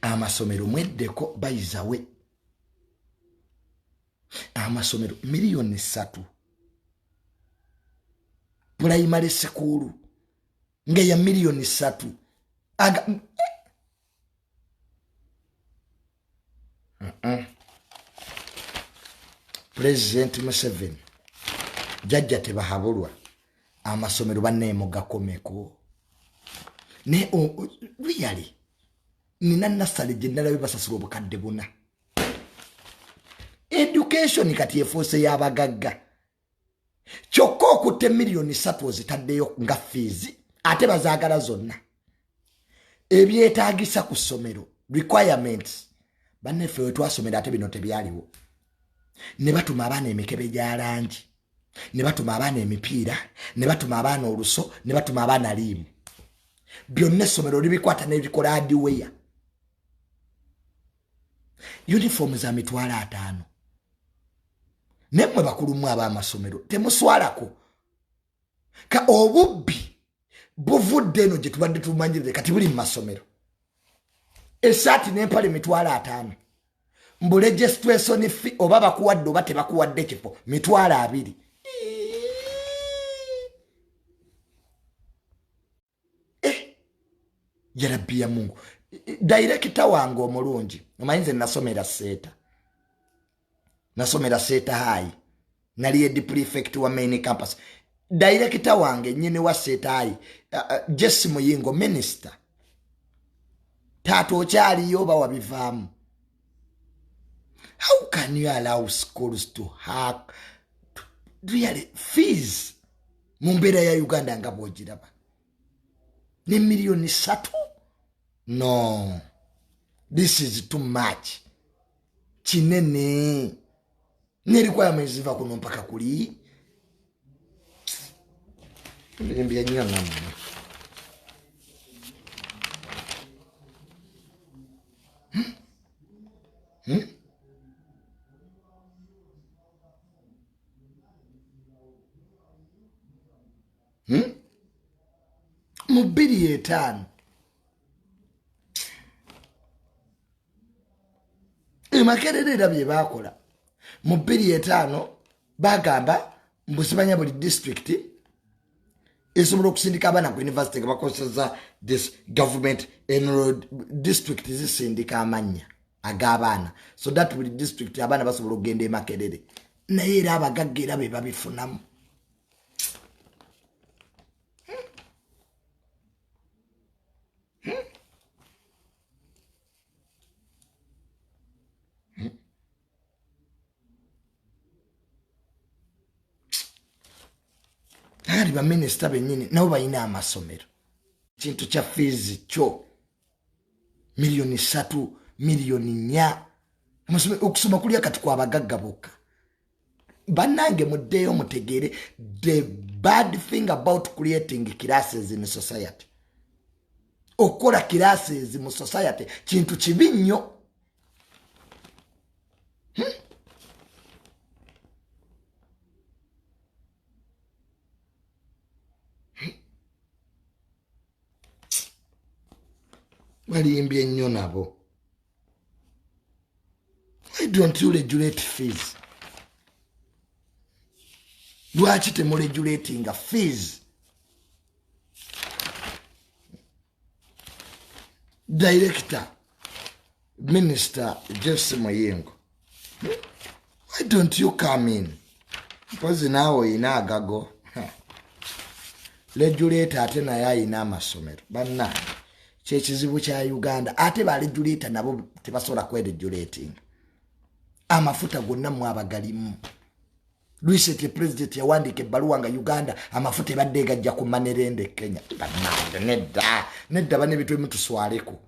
Amasomero mweddeko bayizawe. Amasomero 3 million. Primary school nga ya 3 million. Aga President Museveni, jajja tebahabulwa, amasomero banneemugakomeko. Ne really nina nursery gye nalabye basasula 4,000. Education kati efuuse y'abagagga. Kyokka okutta 3 million ozitaddeyo nga fees, ate bazaagala zonna. Ebyetaagisa ku ssomero, requirements. Banneffe we twasomera ate bino tebyaliwo. Ne batuma abaana emikebe gya langi, ne batuma abaana emipiira, ne batuma abaana oluso, ne batuma abaana liimu. Byonna essomero libikwata nebikola hardware. Uniform za 50,000. Nemmwe bakulumu ab'amasomero temuswalako. Ka obubbi buvudde eno gye tubadde tumanyirire, kati buli mu masomero. Esaati n'empale 50,000. Mbu registration fee, oba bakuwadde oba tebakuwadde kifo, 20,000. Eh, yarabbi ya Mungu. Director wange omulungi, omanyi nze nasomera Seeta, nasomera Seeta High, nali head prefect wa main campus. Director wange, nyini wa Seeta High, Jesse Muyingo, minister, taata okyaliyo oba wabivaamu? How can you allow schools to hack to, really fees mu mbeera ya Uganda nga bwogiraba ne 3 million? No, this is too much. Kinene ne requirements ziva kuno mpaka kuli. Mbya nnyo nammwe. Hmm? Hmm? Mu 2005 emakerere era bye baakola mu 2005, bagamba mbusimanya buli disitulikiti esobola okusindika abaana ku university nga bakozesa this government enrolled. District zisindika amannya ag'abaana so that buli district abaana basobola okugenda emakerere. Naye era abagagga era be babifunamu. Kati baminisita bennyini nabo balina amasomero. Kintu kya fees kyo 3 million, 4 million. Okusoma kulya kati kwabagagga bokka. Bannange, muddeyo mutegeere the bad thing about creating classes in society. Okukola classes mu society kintu kibi nnyo. Hmm? Balimbye nnyo nabo. Why don't you regulate fees? Lwaki temuregulatinga fees? Director, Minister Jesse Muyingo, why don't you come in? Mpozi naawe oyina agago regulator, ate naye ayina amasomero. Bannange, kyekizibu kya Uganda. Ate baregulator nabo tebasobola kweregulating. Amafuta gonna mwabagalimu. Recently president yawandiika ebbaluwa nga Uganda amafuta ebadde egajja ku manerende Kenya. Bannange, nedda, nedda, bane, ebintu ebimu tuswaleko.